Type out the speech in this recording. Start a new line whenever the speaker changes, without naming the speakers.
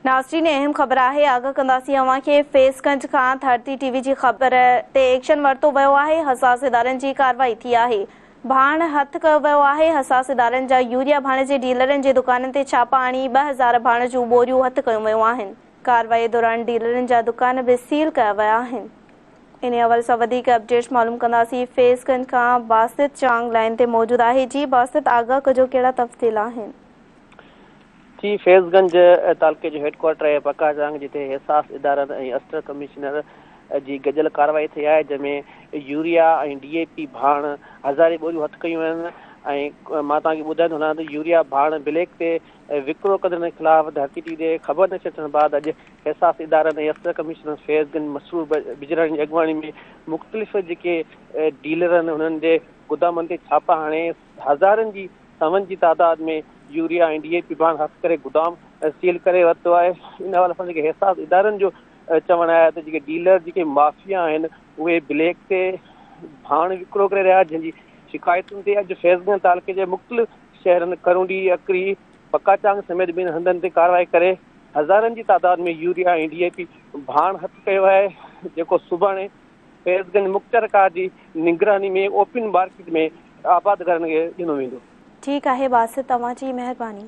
ناظرين اهم خبر آهي آگاهه ڪنداسين اوهان کي فيض گنج کان ڌرتي ٽي وي جي خبر تي ايڪشن ورتو ويو آهي حساس ادارن جي ڪارروائي ٿي آهي ڀاڻ هٿ ڪيو ويو آهي حساس ادارن جا يوريا ڀاڻ جي ڊيلرن جي دڪانن تي ڇاپا هڻي 2000 ڀاڻ جون ٻوريون هٿ ڪيون ويون آهن ڪارروائي دوران ڊيلرن جا دڪان به سيل ڪيا ويا آهن انهي حوالي سان وڌيڪ اپڊيٽس معلوم ڪنداسين فيض گنج کان باسط چانگ لائين تي موجود آهي جي باسط آگاهه ڪجو ڪهڙا تفصيل آهن.
جي فيض گنج تعلقي جو هيڊ ڪوارٽر آهي پڪا چانگ جتي حساس ادارن ۽ اسٽر ڪمشنر جي گڏيل ڪارروائي ٿي آهي جنهن ۾ يوريا ۽ ڊي اي پي ڀاڻ هزارين ٻوريون هٿ ڪيون آهن ۽ مان توهان کي ٻڌائيندو هلان ته يوريا ڀاڻ بليڪ تي وڪرو ڪندڙن خلاف ڌرتي ٽي تي خبر نشر ٿيڻ بعد اڄ حساس ادارن ۽ اسٽر ڪمشنر فيض گنج مسرور بجراڻي جي اڳواڻي ۾ مختلف جيڪي ڊيلر آهن انهن جي گدامن تي ڇاپا هڻي هزارن جي سون جي تعداد ۾ يوريا ۽ ڊي اي پي ڀاڻ هٿ ڪري گدام سيل ڪري ورتو آهي. ان حوالي سان جيڪي حساس ادارن جو چوڻ آهي ته جيڪي ڊيلر جيڪي مافيا آهن اهي بليڪ تي ڀاڻ وڪرو ڪري رهيا جنهن جي شڪايتن تي اڄ فيض گنج تعلقي جي مختلف شهرن ڪرونڊي، اڪري، بڪاچانگ سميت ٻين هنڌن تي ڪارروائي ڪري هزارن جي تعداد ۾ يوريا ۽ ڊي اي پي ڀاڻ هٿ ڪيو آهي جيڪو سڀاڻي فيض گنج مختيارڪار جي نگراني ۾ اوپن مارڪيٽ ۾ آبادگارن کي ڏنو ويندو.
ٺيڪ آهي باسط توهان جي مهرباني.